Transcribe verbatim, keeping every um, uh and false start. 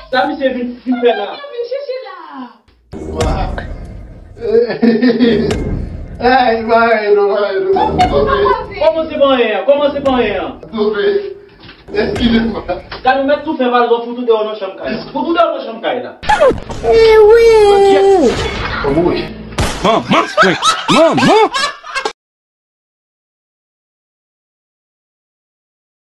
Sa misye vin, vin fè la? Vin chèche la. Ay, mare nou, mare nou. Kòman se pa anyen an? Kòman se pa anyen an? Dobe. Eskize mwen. Gade, ou mèt tou fè valiz ou fout ou deyò nan chanm kay la. Fout ou deyò nan chanm kay la. Manman! Manman!